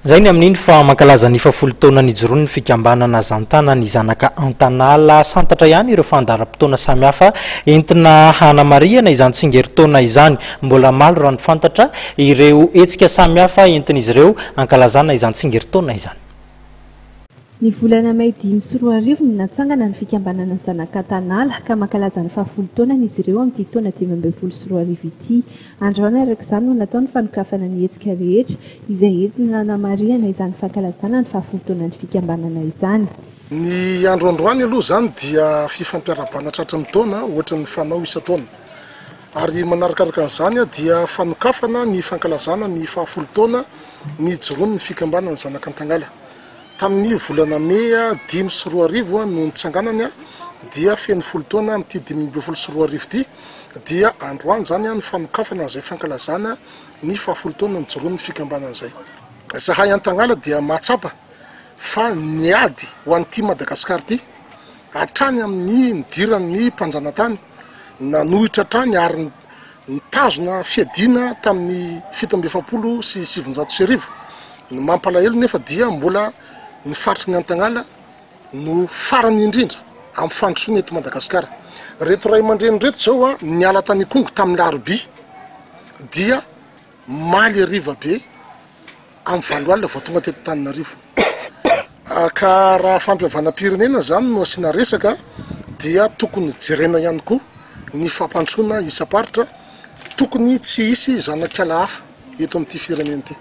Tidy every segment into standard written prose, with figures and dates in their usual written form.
Izay ny amin'iny fa mankalaza ny fahafolo taona nijoroany ny fikambanana Zantana ny zanaka Antanala. Santatra ihany ireo fandaharam-potoana samihafa entina hanamarihana izany tsingerin-taona izany. Mbola maro raha ny fantatra ireo hetsika samihafa entin'izy ireo hankalazana izany tsingerin-taona izany. Ny volana mey 2005 no natsangana ny fikambanana Zanak'Antanala ka mankalaza ny fahafolo taonany izy ireo amin'ity taona 2015 ity. Androany araka izany no natao ny fanokafana ny hetsika rehetra izay entina hanamarihana izany fankalazana ny fahafolo taonan'ny fikambanana izany. Ny andro androany aloha izany dia fifampiarahabana tratry ny taona ohatry ny fanao isan-taona. Ary manarakaraka an'izany dia fanokafana ny fankalazana ny fahafolo taona nijoroan'ny fikambanana Zanak'Antagnala. Tamin'ny volana mey 2005 no nitsanganany dia feno folo taona amin'ity 2015 ity dia androany izany ny fanokafana an'izay fankalazana ny fahafolo taona nijoroan'ny fikambanana izay. Izahay Antagnala dia mahatsapa fa niady ho an'ity Madagasikara ity hatrany amin'ny nidiran'ny mpanjanatany, nanohitra hatrany ary nitazona fiadiana tamin'ny 1947. Ny mampalahelo nefa dia mbola ny faritry ny Antagnala no farany indrindra amin'ny fandrosoana eto Madagasikara. Ireto ray aman-dreny ireto izao niala tany Ikongo tamin'ny larobia dia omaly hariva be amin'ny valo alina vao tonga teto Antananarivo. Ka raha fampihavanam-pirenena izany no asiana resaka dia tokony jerena ihany koa ny fampandrosoana isam-paritra, tokony tsy hisy zanak'ala hafa eto amin'ity firenena ity.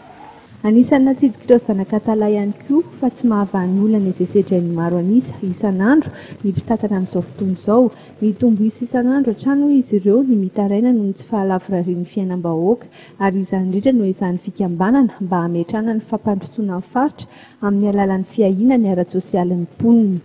Anisan'ny natsidik'ireo zanak'Antalaha ihany koa fa tsy mahavaha ny olana izay sedrain'ny maro an'isa isan'andro ny mpitantana amin'izao fotoana izao. Mitombo isa isan'andro hatrany hoy izy ireo ny mitaraina noho ny tsy fahalavorarian'ny fiainam-bahoaka ary izany indrindra no ezahan'ny fikambanana mba hametrahana ny fampandrosoana ny faritra amin'ny alalan'ny fiahiana ny ara-tsosialin'ny mponina.